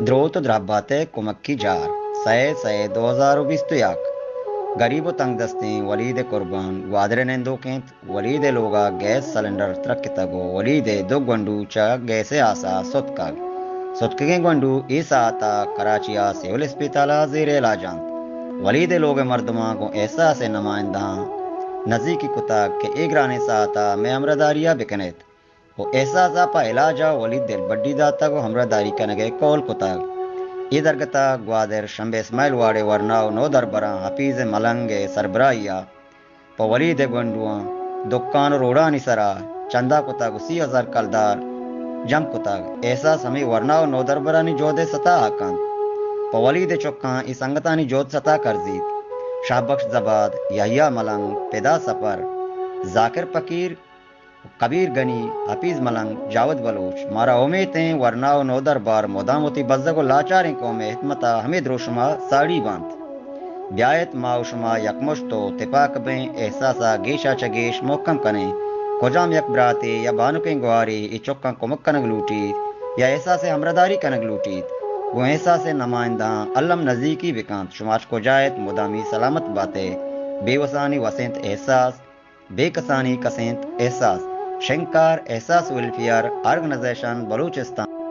دروت ءُ درھبات ءِ کمکی جار، سئے سئے دو ھزار ءُ بیست ءُ یک۔ گریب ءُ تنگ دستیں ولید قربان گوادر ءِ نندوک اِنت۔ ولید ءِ لوگ ءَ گیس سلنڈر ترکتگ ءُ ولید ءِ دو گونڈو چہ گیس ءِ آس ءَ ستکگ۔ ستکگیں گونڈو اے ساعت ءَ کراچی ءِ سول اسپتال ءَ زیر علاج اَنت۔ ولید ءِ لوگ ءِ مردماں گوں احساس ءِ نمائندہاں نزیکی کتگ کہ اے گرانیں ساعت ءَ مئے ھمراہداری ءَ بکن اِت۔ ءُ احساس ءَ پہ علاج ءَ ولید دلبڈی داتگ ءُ ھمراہداری کنگ ءِ قول کتگ۔ اے درگت ءَ گوادر شمبے اسماعیل واڑ ءِ ورنا ءُ نودربراں حفیظ ملنگ ءِ سربراہی ءَ پہ ولید ءِ گونڈواں دکان ءُ روڈانی سر ءَ چندہ کتگ ءُ سی ھزار کلدار جم کتگ۔ احساس ھمے ورنا ءُ نودربرانی جھد ءِ ستا حق اِنت۔ پہ ولید ءِ چکاں اے سنگتانی جھد ستا کرزیت۔ شاہ بخش زباد، یحییٰ ملنگ، پدا سپر، ذاکر پکیر، کبیر گنی، حفیظ ملنگ، جاوید بلوچ، مارا امیت ایں ورنا ءُ نودربر مدام وتی بزگ ءُ لاچاریں قوم ءِ ھدمت ءَ ھمے دروشم ءَ ساڑی بنت۔ بیایت ما ءُ شما یکمشت ءُ تپاک بیں، احساس ءَ گیش ءَ چہ گیش مھکم کنیں۔ کجام یک براتے یا بانکیں گوھارے اے چکاں کمک کنگ لوٹیت یا احساس ءِ ھمراہداری کنگ لوٹیت، گوں احساس ءِ نمائندہاں الم نزیکی بکنت۔ شما ھرچ کجا اِت، مدامی سلامت بات ئے۔ بے وسانی وس اِنت احساس، بے کسانی کس اِنت احساس۔ شنگکار احساس ویلفیئر آرگنائزیشن بلوچستان۔